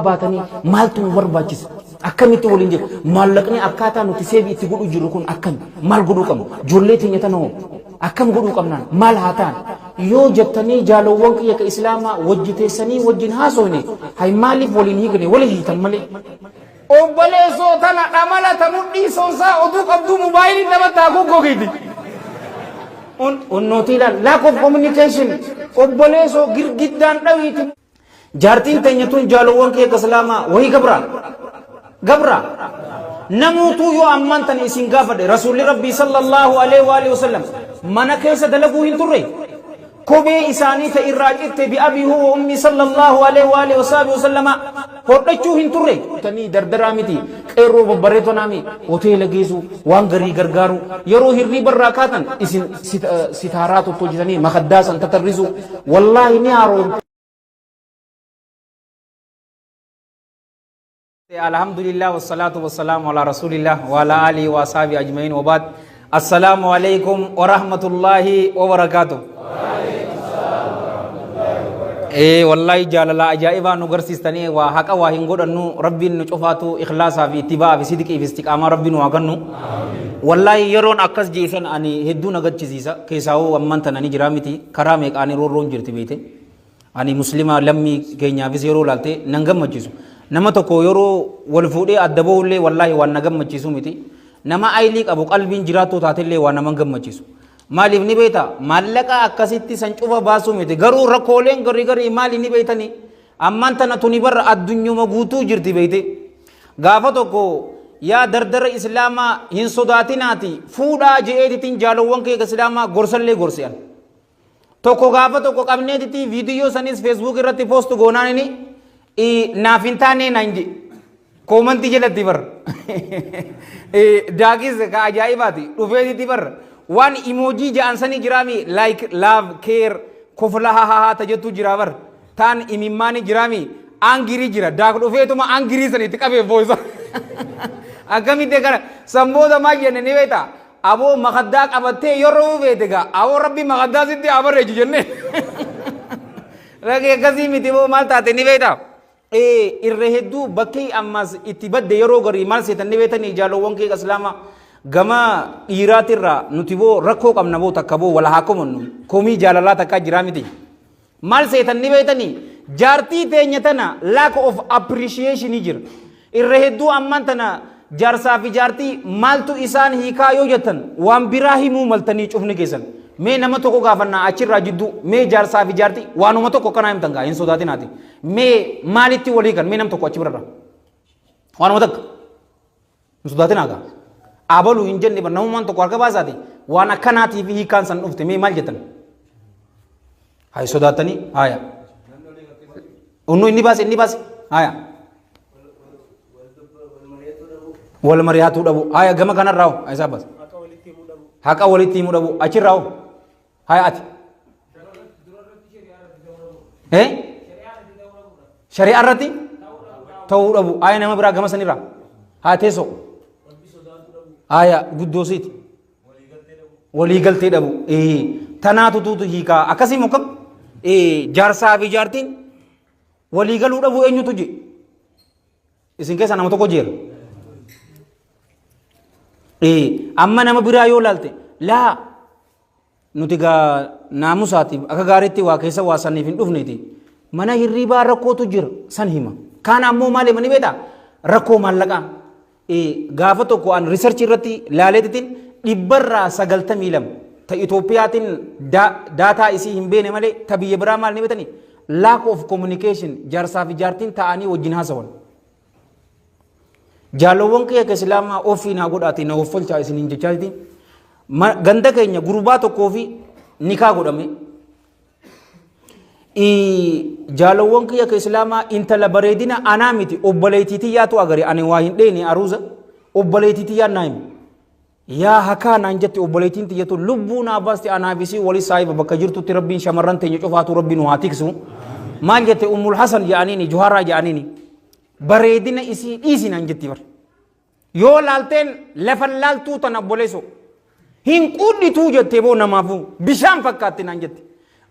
Baatanii maaltu nu barbaachisa? Akkamitti waliin jiru? Maallaqni akkaataa nuti seebii itti godhu jirru kun akkami? Maal godhuu qabna? Ijoollee teenya tana hoo akkam godhuu qabnaan? Maal haa ta'an? Yoo jettanii jaalowwan kiyya ka Islaamaa wajji teessanii wajjin haasofne, hay maaliif waliin hiikne? Wali hiitan malee. Obboleessoo tana dhamala ta mudhii soonsaa oduu qabduu mobaayilii taphattaa goggogiiti. Onnootii ilaal, lack of communication, obboleessoo girgiddaan dhawiiti. Jaartiin teenya tun, jaalowwan kee islaamaa, wahii gabra gabra namuutuu yoo ammaan tana isin gaafadhe, Rasuulli Rabbii sallallahu alaihi wa alihi wasallam mana keessa dalaguu hin turre. Kophee isaanii ta irraa citte, bi abii huwa ummi sallallahu alaihi wa alihi wasallama, hodhachuu hin turre. Tanii dardaraa miti, qeerroo babbareetoo naami hoteela geessu, waan garii gargaaru, yeroo hirriiba irraa kaatan isin sitaaraa tottolchitanii makaddaa san tatarrisu, wallaahi ni haaroo. Alhamdulillah, wassalatu wassalamu ala rasulillah wa ala alihi wa ashabi ajma'in, wa ba'd. Assalamu alaikum wa rahmatullahi wa barakatuh. Wallahi jaalala ajaa'ibaa nu garsiistanii, waa haqa waa hin godhannu. Rabbiin nu cufaatu ikhlaasaa fi ittibaa fi sidqii fi istiqaamaa Rabbiin nu haa kennu. Wallahi yeroon akkas jeesan ani hedduu na gachisiisa. Keessaawuu amman tana ni jira miti, karaa meeqaanii roorroon jirti beete. Ani Muslima lammii keenyaafis yeroo ilaalte nan gammachiisu. Nama tokko yeroo wal fuudhee adda bahullee wallaahi waan na gammachiisu miti. Nama aylii qabu qalbiin jiraattuu taatellee waan nama gammachiisu. Maaliif ni beekta? Maallaqa akkasitti san cufa baasuu miti. Garuu rakkooleen garii garii maali ni beektanii? Ammaan tana tuni barra addunyuma guutuu jirti beekte. Gaafa tokko yaa dardara Islaamaa hin sodaatinaati fuudhaa je'eetitiin jaalowwan kee Islaamaa gorsallee gorsi'an. Tokko gaafa tokko qabneetiti viidiyoo sanis Facebook irratti post goonaan inni naaf hin taane naan jedhe. Koomantii jalatti bar. Daakis ka ajaa'ibaati. Dhufeetiti bar. Waan emoji ja'an sani jiraami, like, love, care, kofla, ha ha ha ta jettu jira bar. Taan imimmaani jiraami, angry jira. Daak dhufeetuma angry sani itti qabee boosa. Akkamitti kana sanbooda maal jenne ni beektaa? Aboo makaddaa qabattee yeroo feete gaa, aboo Rabbi makaddaa sitti haa bareechu jennee. Ragee akkasii miti boo, maal taate ni beektaa? Irra hedduu bakki ammas itti badde yeroo garii maal seetan ni beektanii, jaalowwan kee Islaamaa? Gama dhiiraatirraa nuti boo rakkoo qabna boo, takka boo wala haa komannu, komii jaalalaa takkaa jiraa miti. Maal seetan ni beektanii? Jaartii teenya tana lack of appreciation jira. Irra hedduu ammaan tana jaarsaa fi jaartii maaltu isaan hiikaa yoo jettan, waan biraa himuu maltanii cufni keessan. Mee nama tokko gaafannaa achirraa jidduu, mee jaarsaa fi jaartii waanuma tokko akkanaa himtan gaa, hin sodaatinaati. Mee maalitti walii kan mee nam tokko achi birarraa? Waanuma takka. Hin sodaatinaa gaa. Abaluu hin jenne bar, namummaan tokko harka baasaati. Waan akkanaatii fi hiikaan san dhufte mee maal jettan? Hayi, sodaattanii haya. Unnu inni baase, inni baase haya. Wal mari'atuu dhabu. Haya, gama kanarraa hoo isaa baase. Haqa walitti himuu dhabu. Achirraa hoo, haya ati. Eh? Shari'aa irratti ta'uu dhabu. Haya, nama biraa gama sanirraa. Haa, teessoo. Haya, guddoosiiti. Waliigaltee dhabu. Tanaatu tuutu hiikaa. Akkasii moo kam? Jaarsaa fi jaartiin waliigaluu dhabu eenyutu je? Isin keessaa nama tokko jeera. Amma nama biraa yoo laalte, laa nuti gaa naamusaatiif akka gaariitti waa keessa waa saniif hin dhufneeti. Mana hirriibaa rakkootu jira san hima. Kaan ammoo maal hima ni beektaa? Rakkoo maallaqaa. Gaafa tokko an research irratti laaleetitiin 92% ta Itoophiyaatiin daataa isii hin beene malee, ta biyya biraa maal ni beektanii? Lack of communication, jaarsaa fi jaartiin ta'anii wajjin haasawan. Jaalowwan kee akka Islaamaa ofii naa godhaati na offolchaa isiniin jechaati. Ganda keenya gurbaa tokkoo fi nikaa godhame. Jaalowwan kiyya akka Islaamaa, intala bareedina anaa miti, obboleettii tiyyaatu agare, ani waa hin dheene aruuza, obboleettii tiyyaan naa hime. Yaa hakaa naan jette obboleettiin tiyyatu, lubbuu naa baaste, anaaf isii wali saahiba bakka jirtutti Rabbiin shamarran teenya cufaatu Rabbi nu haa tiksu. Maal jette? Ummul Hasan jedhaniini, Juharaa jedhaniini, bareedina isii dhiisi naan jetti bar. Yoo laalteen lafa laaltuu tana obboleessoo hin quudhituu jettee boo, namaafuu bishaan fakkaatti naan jette.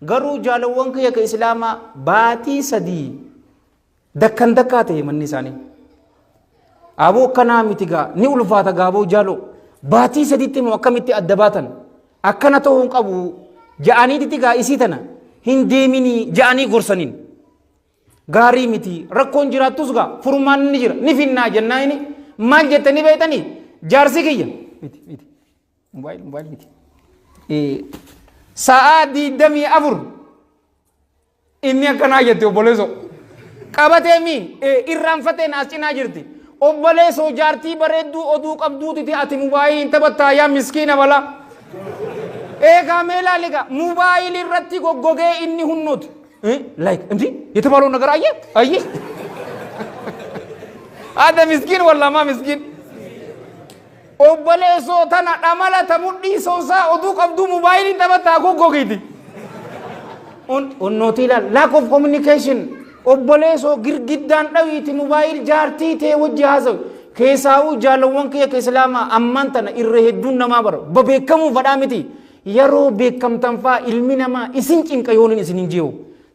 Garuu jaalawwan kiyya ka Islaamaa, baatii 3 Dakkan dakkaa ta'e manni isaanii. Aboo akkanaa miti gaa ni ulfaata gaaboo jaaloo baatii sadiitti immoo akkamitti adda baatan akkana ta'uu hin qabu ja'aniititi gaa isii tana hin deeminii ja'anii gorsaniin. Gaarii miti rakkoon jiraattus gaa furmaanni ni jira ni finnaa jennaa inni maal jettanii beektanii jaarsi kiyya. Miti miti mobaayil mobaayil miti. Sa'aa 24 Inni akkanaa jette obboleessoo. Qabatee miin irraanfateen as cinaa jirti. Obboleessoo jaartii bareedduu oduu qabduutiti ati mubaayii hin taphattaa yaa miskiina balaa. Eegaa mee laali gaa mubaayilii irratti goggogee inni hunnooti. Like እንዲህ የተባለውን ነገር አየህ አየህ አንተ ምስኪን ወላማ ምስኪን Obboleessoo tana dhamala ta mudhii soosaa oduu qabduu mubaayiliin taphattaa goggogiiti. Onnootii ilaal lack of communication obboleessoo girgiddaan dhawiiti mubaayil jaartii tee wajji haasawi. Keessaa'uu jaalawwan kiyya ka islaamaa ammaan tana irra hedduun namaa bara babeekamuu fadhaa miti. Yeroo beekamtan faa ilmi namaa isin cinqa yoonin isin hin jeewu.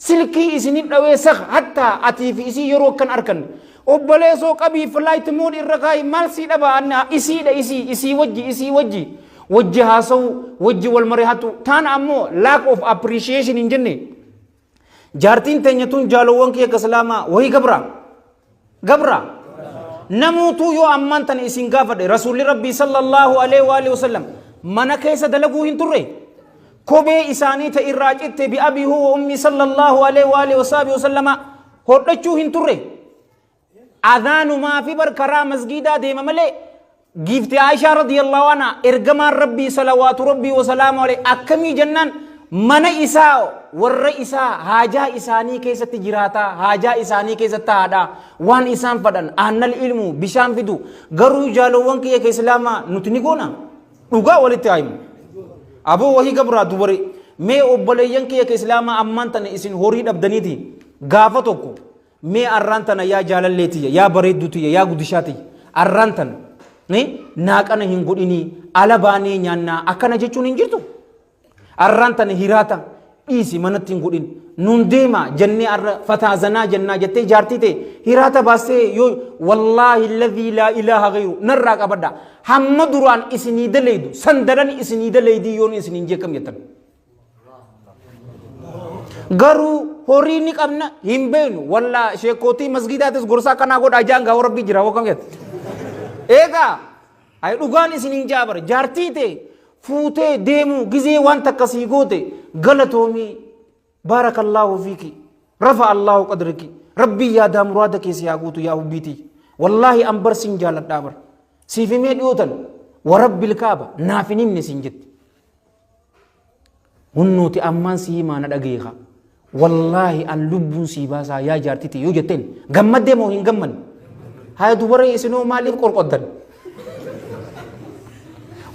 Silkii isinin dhawee sakh hattaa atii fi isii yeroo akkan arkanne obboleesoo qabii flight mode irra kaayi maal sii dhaba anna isiidha isii isii wajji isii wajji wajji haasa'uu wajji wal marihatu taan ammoo lack of appreciation hin jenne jaartiin teenya tun jaalowwan kiyya ka islaamaa wahii gabra gabra namuutuu yoo ammaan tana isin gaafadhe rasuulli rabbii sallallahu alaihi wa alihi wasallam mana keessa dalaguu hin turre kophee isaanii ta irraa citte bi abii huwa ummii sallallahu alaihi wa alihi wasaabi wasallama hodhachuu hin turre adhaanumaa fi bar karaa masgiidaa deema malee Giifti Aishaa radiyallahu anha ergamaan Rabbii salawaatu Rabbii wasalaamu alayhi akkamii jennaan mana isaa warra isaa haajaa isaanii keessatti jiraataa haajaa isaanii keessatti haadhaa waan isaan fadhan aannal ilmu bishaan fidu garuu jaalowwan kiyya ka islaamaa nuti ni goona dhugaa walitti haa himu aboo wahii gabraa dubari mee obboleeyyan kiyya ka islaamaa ammaan tana isin horii dhabdaniiti gaafa tokko Mee arraan tana yaa jaalallee tiyya, yaa bareedduu tiyya, yaa guddishaa tiyya, arraan tana ni naaqana hin godhinii, ala baanee nyaannaa akkana jechuun hin jirtu. Arraan tana hiraata dhiisi manatti hin godhin. Nuun deemaa jennee arra fataa zanaa jennaa jettee jaartii ta'e hiraata baastee yoo wallaahi alladhii laa ilaaha gayru narraa qabadha. Hamma duraan isinii dalaydu san daran isinii dalaydii yoon isiniin jeekam jettan. Garuu horii ni qabna hin beeknu wallaa sheekootii masgiidaatis gorsaa akkanaa godhaa jaan gaa rabbii jira wakam jette. Eegaa ay dhugaan isin hin jaabar jaartii ta'e fuutee deemuu gizee waan takka sii goote galatoomii baarakallaahu fiiki rafa allaahu qadriki rabbii yaadaa muraada kee si haa guutu yaa hubbiitii wallaahi an bar sin jaaladhaa bar siif himee dhiyootan warabbil kaaba naaf hin himne sin jette. Hunnooti ammaan sii himaa na dhageeka. Wallaahi an lubbuun sii baasaa yaa jaartiti yoo jetteen gammaddee moo hin gammanne? Haya dubaree isinoo maaliif qorqoddan?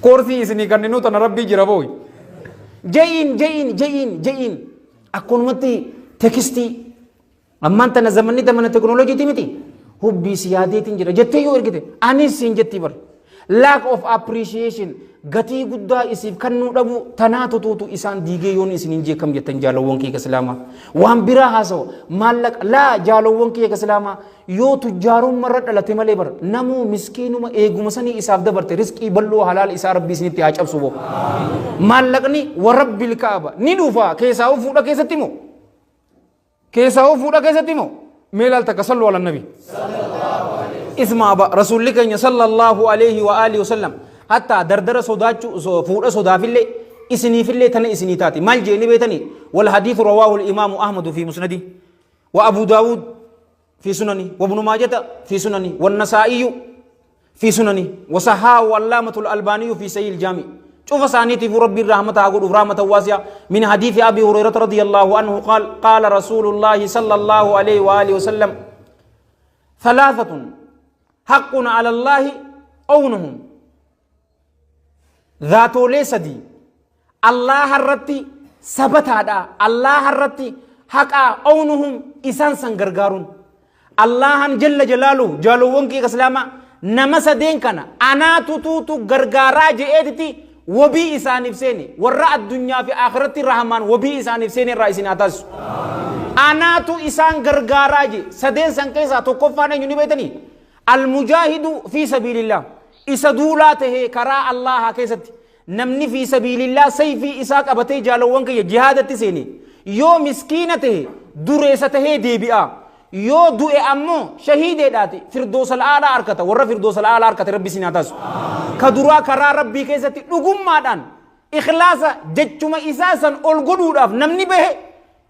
Koorsii isinii kanninuu tana rabbii jira booyi. Ja'iin ja'iin ja'iin ja'iin akkanumatti tekistii Ammaan tana zamanni zamana teknooloojiiti miti. Hubbii si yaadeetiin jira jettee yoo ergite anis siin jettii bar. Lack of appreciation gatii guddaa isiif kannuu dhabuu tanaatu tuutu isaan diigee yoon isin hin jeekam jettan jaalawwan kiyya islaamaa. Waan biraa haasawa maallaqa laa jaalawwan kiyya islaamaa yoo tujjaarumma irra dhalate malee bar namuu miskiinuma eeguma sanii isaaf dabarte risqii bal'oo halaal isaa rabbii isinitti haa cabsu boo. Maallaqni warabbil kaaba ni dhufa keessaa fuudha keessatti moo? Keessaa hoo fuudha keessatti moo? Mee laal takka sallu ala nabi. Isma aba rasuulli keenya sallallahu alaihi wa alihi wasallam hatta dardara sodaachuu fuudha sodaafillee isiniifillee tana isinii taati maal jeeni beetanii wal hadiithu rawaahu al-imaamu Ahmadu fi musnadi wa Abu Daawud في سننه وابن ماجة في سننه والنسائي في سننه وصححه علامة الألباني في سيل الجامع شوف سانيتي في ربي الرحمة أقول رحمة واسعة من حديث أبي هريرة رضي الله عنه قال قال رسول الله صلى الله عليه وآله وسلم ثلاثة حق على الله أونهم Zaatoolee sadii Allaaha irratti sabataadha. Allaaha irratti haqaa awnuhum isaan san gargaaruun. Allaahan jalla jalaaluhu jaalowwan kiyya islaamaa nama sadeen kana anaatu tuutu gargaaraa je'eetiti wabii isaaniif seene warra addunyaa fi akhiratti rahmaan wabii isaaniif seene irraa isin haa taasisu. Anaatu isaan gargaaraa je. Sadeen san keessaa tokkoffaan eenyu ni beektanii? Almujaahidu fi sabiilillah. Isa duulaa tahee karaa Allaahaa keessatti. Namni fi sabiilillah sayfii isaa qabatee jaalawwan kiyya jihaadatti seene. Yoo miskiina tahe dureessa tahee deebi'a. Yoo du'e ammoo shahiideedhaati firdoosal aalaa arkata. Warra firdoosal aalaa arkate Rabbi isin haa taasisu. Ka duraa karaa Rabbii keessatti dhugummaadhaan ikhlaasa jechuma isaa san ol godhuudhaaf namni bahe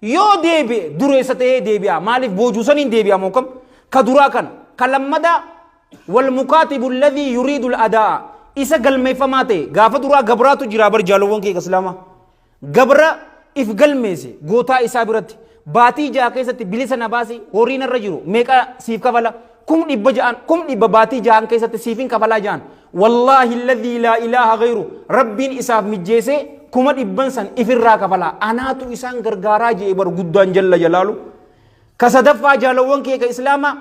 yoo deebi'e dureessa ta'ee deebi'a. Maaliif boojuu saniin deebi'a moo kam? Ka duraa kana. Ka lammadaa wal mukaatibu alladhii yuriidu al-adaa'a. Isa galmeeffamaa ta'e gaafa duraa gabraatu jira bar jaalowwan kee islaamaa. Gabra if galmeesse gootaa isaa biratti baatii jaha keessatti bilisa na baasi horii narra jiru meeqa siif kafala 600,000 ja'an 100,000 baatii jahan keessatti siifin kafalaa ja'an wallaahi alladhii laa ilaaha gayru rabbiin isaaf mijjeessee 100,000 san ifirraa kafalaa anaatu isaan gargaaraa je'e bar guddaan jalla jalaalu ka sadaffaa jaalawwan kee ka islaamaa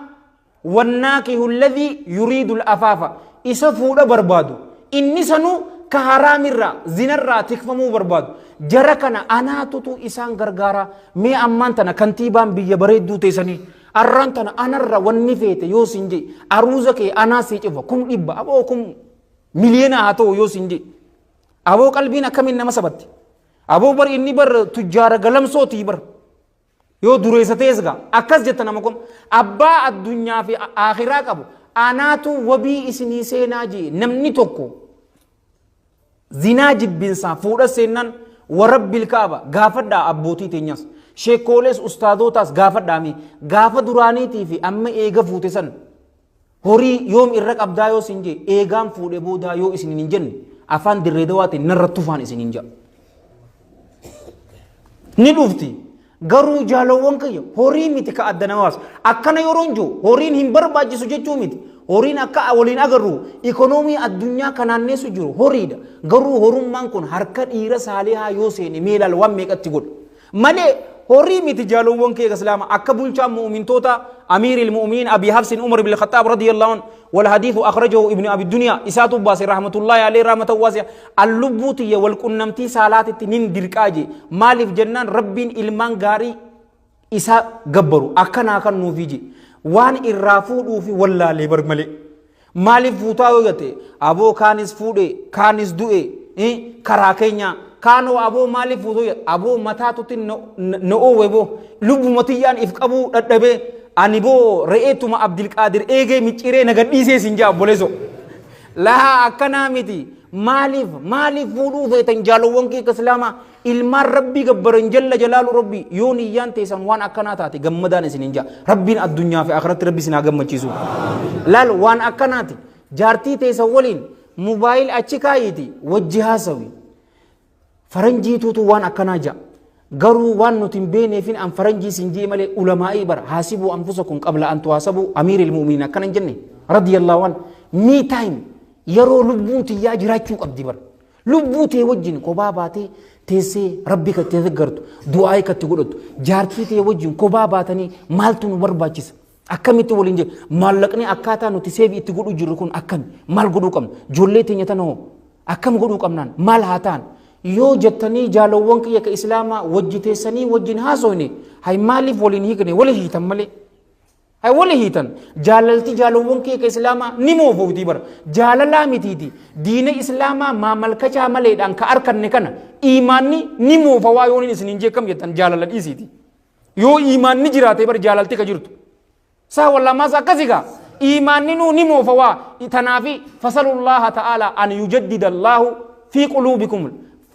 Wannaakihu alladhii yuriidu al'afaafa isa fuudha barbaadu inni sanuu ka haraamirraa zinarraa tikfamuu barbaadu jara kana anaatutu isaan gargaaraa mee ammaan tana kantiibaan biyya bareedduu teessanii arraan tana anarra wanni feete yoo sin jee aruuza kee anaa sii cufa 100,000 aboo kum miliyoona haa ta'u yoo sin jee aboo qalbiin akkamiin nama sabatti aboo bar inni bar tujjaara galamsootii bar Yoo dureessa ta'es gaa akkas jetta nama kun abbaa addunyaa fi akhiraa qabu anaatu wabii isinii seenaa jee namni tokko zinaa jibbinsaa fuudha seennan warabbil kaaba gaafadhaa abbootii teenyas sheekoolees ustaadootaas gaafadhaa mee gaafa duraaniitii fi amma eega fuute san horii yoom irra qabdaa yoo sin jee eegaan fuudhe boodaa yoo isin hin jenne afaan dirree dawaatiin narra tufaan isin hin jedha. Ni dhufti. Garuu jaalawwan kiyya horii miti ka adda nama baasu. Akkana yeroon jiru horiin hin barbaachisu jechuu miti. Horiin akka waliin agarru ikonoomii addunyaa kanaanneessu jiru horiidha. Garuu horummaan kun harka dhiira saalihaa yoo seene mee ilaal waan meeqatti godha. Malee horii miti jaalowwan kee islaama akka bulchaan mu'mintoota amiiril mu'miniin Abi Hafsin Umar ibn Khattaab radiyallahu anhu wal hadiithu akhrajahu ibn Abi Dunya isaatu baase rahmatullahi alayhi rahmatan waasi'a an lubbuu tiyya wal qunnamtii saalaatitti nin dirqaa jee maaliif jennaan rabbiin ilmaan gaarii isa gabbaru akkanaa kan nuufi jee waan irraa fuudhuufi wallaalee bar malee Maaliif fuutaa yoo jette aboo kaanis fuudhe kaanis du'e karaa keenya kaanoo aboo maaliif fuutuu jette aboo mataatutti na oowwe boo lubbuma tiyyaan if qabuu dhadhabee ani boo re'eetuma Abdilqaadir eegee micciiree na gadhiisee sin jaa obboleessoo. Lahaa akkanaa miti maaliif maaliif fuudhuu feetan jaalowwan kee islaamaa ilmaan rabbii gabbaran jalla jalaalu rabbii yoo niyyaan teessan waan akkanaa taate gammadaan isin hin jaa rabbiin addunyaa fi akhiratti rabbi isin haa gammachiisu laal waan akkanaati jaartii teessan waliin mobaayil achi kaayiiti wajji haasawi faranjiituutu waan akkanaa ja'a garuu waan nuti hin beeneefin an faranjii sin jee malee ulamaa'ii bara haasibuu anfusakum qabla an tuhaasabuu amiiril mu'miniin akkana hin jenne radiyallahu an me time yeroo lubbuun tiyyaa jiraachuu qabdi bara Lubbuu tee wajjin kobaa baatee teessee rabbi kan itti deeggartu du'aa'ii kan itti godhattu jaartii tee wajjin kobaa baatanii maaltu nu barbaachisa akkamitti waliin jedhu maallaqni akkaataa nuti seevi itti godhuu jirru kun akkami maal godhuu qabna ijoollee teenya tana hoo akkam godhuu qabnaan maal haa ta'an yoo jettanii jaalowwan kiyya ka islaamaa wajji teessanii wajjin haasofne hay maaliif waliin hiikne wali hiitan malee. Hay wali hiitan jaalalti jaalowwan kee ka islaamaa ni moofowtii bara jaalalaa mitiiti diina islaamaa maamalkachaa maleedhaan ka arkanne kana iimaanni ni moofawaa yoon isin hin jeekam jettan jaalala dhiisiiti yoo iimaanni jiraate bara jaalalti ka jirtu saa wallaa maas akkasi gaa iimaanni nuu ni moofawaa tanaafi fasalullaaha ta'aalaa an yujaddida allaahu fi quluubikum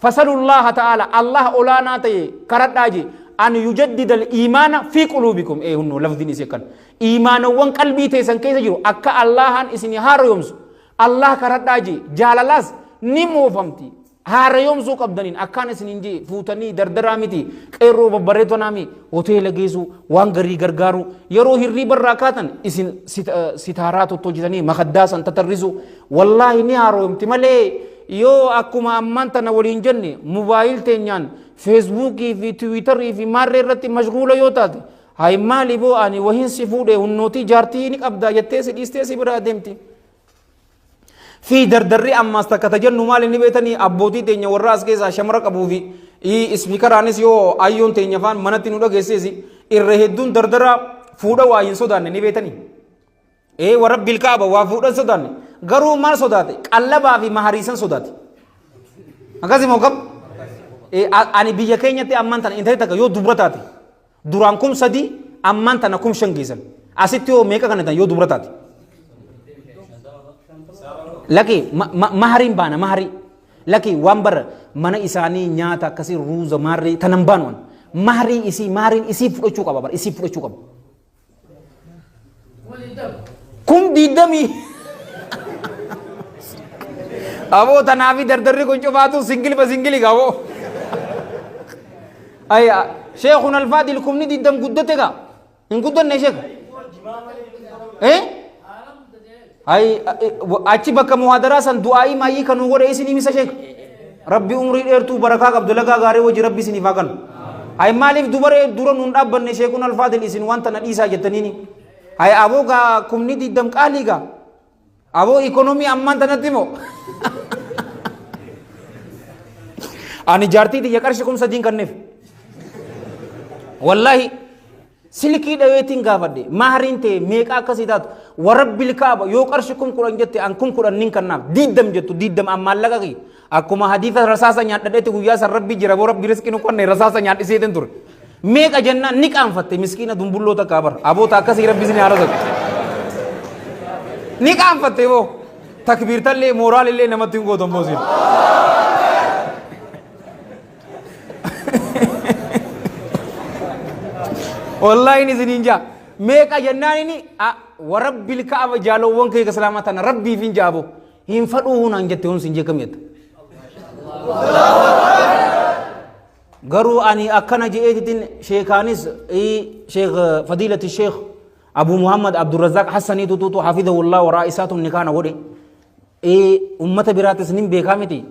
Fasalullaaha ta'aala Allah olaanaa ta'e karadhaa jee an yujaddidal iimaana fi quluubikum ee hunnoo lafdiin isii akkan iimaanawwan qalbii teessan keessa jiru akka Allahaan isin haarayoomsu Allah karadhaa jee jaalalaas ni moofamti haarayoomsuu qabdaniin akkaan isin hin jee fuutanii dardaraa miti qeerroo babbareedonaami hoteela geessuu waan garii gargaaruu yeroo hirriiba irraa kaatan isin sitaaraa tottolchitanii makaddaa san tatarrisuu wallaahi ni haaroomti malee yoo akkuma ammaan tana waliin jenne mobaayil teenyaan feesbuukii fi tiwiitarii fi maarree irratti mashguula yoo taate hay maali boo ani wahin si fuudhe hunnootii jaartii ni qabdaa jettee si dhiistee si biraa deemti. Fi dardarri ammaas takka ta jennu maali ni beetanii abbootii teenya warra as keessaa shamara qabuu fi ispiikaraanis yoo ayyoon teenya faan manatti nu dhageesseesi Irra hedduun dardara fuudha waa hin sodaanne ni beetanii. Ee warra bilkaaba waa fuudha hin sodaanne. Garuu maal sodaate? Qallabaa fi mahariisan sodaate. Akkasii moo kam? Ani biyya keenyatti ammaan tana intalli takka yoo dubra taate duraan 3000 ammaan tana 5000 geessan. Asitti yoo meeqa kana yoo dubra taate? Laki mahariin baana maharii. Laki waan bara mana isaanii nyaata akkasii ruuza maarree tanan baanu an. Maharii isii mahariin isii fudhachuu qaba bara isii fudhachuu qaba. 20,000. Aboo tanaafi dardarri kun cufaatu singil ba singili aboo. Ay sheekun alfaadil 20,000 guddate gaa. Hin guddanne sheeka. Eh? Ay achi bakka muhaadaraa san du'aa'ii maayyii kan nu godhe isinii misa sheeka. Rabbi umrii dheertuu barakaa qabdu lagaa gaarii wajji rabbi isiniif haa kennu. Ay maaliif dubaree dura nuun dhaabbanne sheekun alfaadil isin wanta na dhiisaa jettaniini. Ay aboo gaa 20,000 qaalii gaa. Aboo ikonomii ammaan tanatti moo. Ani jaartii tiyya qarshii 3000 kenneef. Wallaahi silkii dhaweetiin gaafadhe mahariin ta'e meeqa akkasii taatu warabbil kaaba yoo qarshii 10,000 jette an 10,000 nin kennaaf diiddam jettu diiddam an maallaqa kiyya akkuma hadiisa rasaasa nyaadhadheetti guyyaa san rabbi jira boo rabbi riskii nu qonne rasaasa nyaadhiseetin ture meeqa jennaan ni qaanfatte miskiina dumbulloo takkaa bar aboota akkasii rabbi isin haa razaqu ni qaanfatte boo takbiirtallee mooraalillee namatti hin gootan boosiin. Wallaahi inni isiniin jaa. Meeqa jennaan inni warabbil ka'aba jaalowwan kee islaamaa tana rabbiif hin jaabo. Hin fadhuu hunaan jette hun sin jeekam jette. Garuu ani akkana je'eetitin sheekaanis sheek fadiilati sheek Abu Muhammad Abdurrazaaq Hassanii tutuutu hafidahullah waraa isaatu nikaana godhe. Ummata biraatis nin beekaa miti.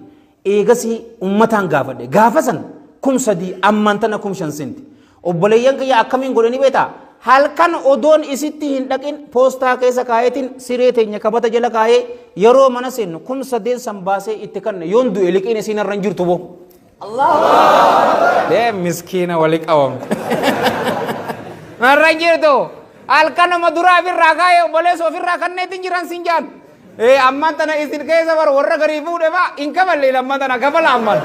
Eegasii ummataan gaafadhe. Gaafa san 3000 ammaan tana 5000 seenti. Obboleeyyan kiyya akkamiin godhe ni beektaa? Halkan odoon isitti hin dhaqin poostaa keessa kaayeetiin siree teenya kabata jala kaayee yeroo mana seennu 3000 san baasee itti kanne yoon du'e liqiin isiin irra hin jirtu boo. Dee miskiina wali qabamte. Narra hin jirtu. Halkanuma duraa ofirraa kaayee obboleessa ofirraa kanneetiin jiran sin jaan. Ee ammaan tana isin keessa bar warra garii fuudhe faa hin kafalle ammaan tana kafala ammaan.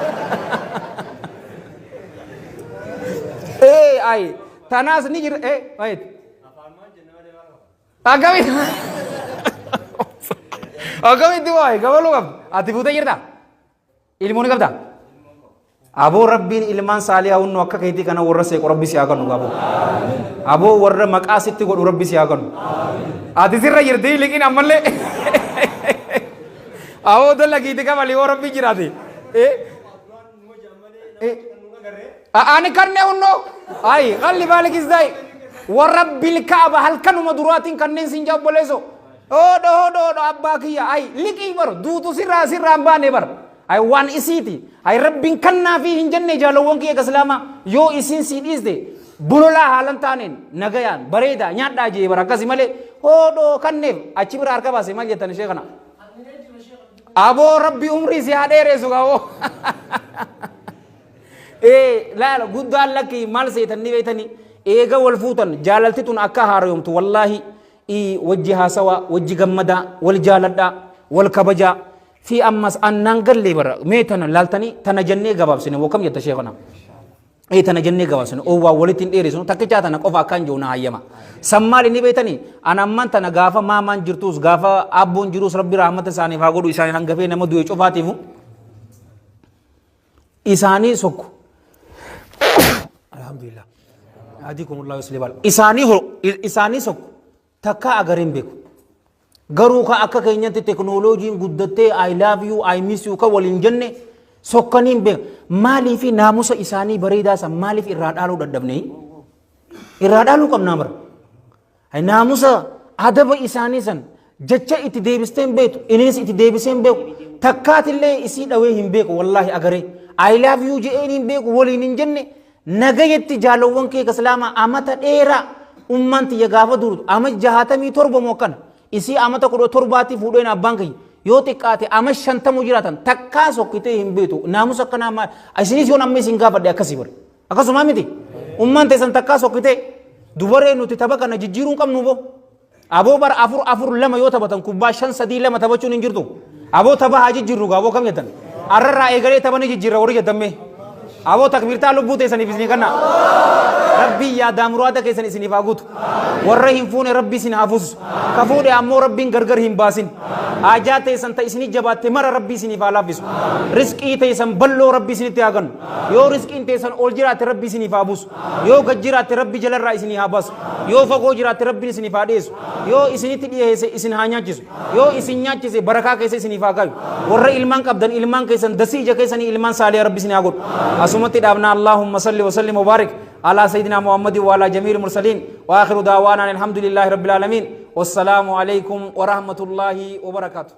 Ee ay tanaas ni jira ee wait. Akkamitti akkamitti waa'ee kafaluu qabdu ati fuutee jirtaa? Ilmoo ni qabdaa? Aboo rabbiin ilmaan saalihaa hunnu akka keetii kana warra seequ rabbi si haa kennu aboo. Aboo warra maqaa sitti godhu rabbi si haa kennu. Ati sirra jirti liqiin ammallee. Aboo dalagiiti kabali yoo rabbi jiraate. Ani kannee hunnoo. Ayi qalli baalikis daa'e. Warra bilkaaba halkanuma duraatiin kanneen siin jabboleessoo. Hoodho hoodho hoodho abbaa kiyya ay liqii bar duutu sirraa sirraa hin baane bar ay waan isiiti ay rabbiin kannaafii hin jenne jaalowwan kiyya islaamaa yoo isiin sii dhiiste bololaa haalan taaneen nagayaan bareedaa nyaadhaa jee bar akkasi malee hoodho kanneef achi bira harka baase maal jettan ishee kana aboo rabbi umrii si haa dheeressu aboo Ee laala guddaan lakki maal seetan ni beektanii eega wal fuutan jaalalti tun akka haarayomtu wallaahi I wajji haasawaa, wajji gammadaa, wal jaaladhaa, wal kabajaa fi ammas annaan gallee bara mee tana laaltanii tana jennee gabaabsine woo kam jetta sheekana. Ee tana jennee gabaabsine oo waa walitti hin dheeresinu takkichaa tana qofa akkaan jiru na hayyama. San maali ni beektanii an ammaan tana gaafa maamaan jirtuus gaafa abboon jiruus rabbi rahmata isaaniif haa godhu isaaniin hangafee nama du'e cufaatiifu isaanii sokku. Alhamdulillah. Adikumullah yuslibal. Isaanii ho isaanii sokku takkaa agareen beeku. Garuu ka akka keenyatti teknooloojiin guddattee I love you, I miss you ka waliin jenne sokkaniin beeku. Maaliif naamusa isaanii bareedaa san maaliif irraa dhaaluu dadhabne? Irraa dhaaluu qabnaa bara. Naamusa adaba isaanii san jecha itti deebistee hin beektu innis itti deebisee hin beeku takkaatillee isii dhawee hin beeku wallaahi agaree I love you je'een hin beeku waliin hin jenne nagayetti jaalowwan kee islaamaa amata dheeraa ummaan tiyya gaafa durtu ama 67 moo akkana isii amata 17tti fuudheen abbaan kiyya yoo xiqqaate ama 50 jiraatan takkaa sokkitee hin beektu naamusa akkanaa maal isinis yoon amma isin gaafadhe akkasii bare akkasumaa miti ummaan teessan takkaa sokkitee Dubaree nuti tapha kana jijjiiruu hin qabnu boo. Aboo bara 4 4 2 yoo taphatan kubbaa 5 3 2 taphachuun hin jirtu. Aboo tapha haa jijjiirru gaa aboo kam jettan. Arrarraa eegalee tapha ni jijjiirra warri jettan mee. Aboo takbiirtaa lubbuu teessaniif isinii kanna. Rabbiin yaadaa muraada keessan isiniif haa guutu. Warra hin fuune rabbi isin haa fuusisu. Ka fuudhe ammoo rabbiin gargar hin baasin. Haajaa teessan ta isinii jabaatte mara rabbi isiniif haa laaffisu. Risqii teessan bal'oo rabbi isinitti haa kennu. Yoo risqiin teessan ol jiraatte rabbi isiniif haa buusu. Yoo gad jiraatte rabbi jalarraa isinii haa baasu. Yoo fagoo jiraatte rabbiin isiniif haa dhiyeessu. Yoo isinitti dhiyeesse isin haa nyaachisu. Yoo isin nyaachise barakaa keessa isiniif haa kaayu. Warra ilmaan qabdan ilmaan keessan dasii ija keessanii ilmaan saaliha rabbi isin haa godhu. Asumatti dhaabna Allahumma salli wa sallim wa barik ala sayyidina Muhammadin wa ala jamiil mursaliin wa akhiru da'waana alhamdulillahi rabbil alamin. Wassalaamu alaikum wa rahmatullahi wa barakaatuh.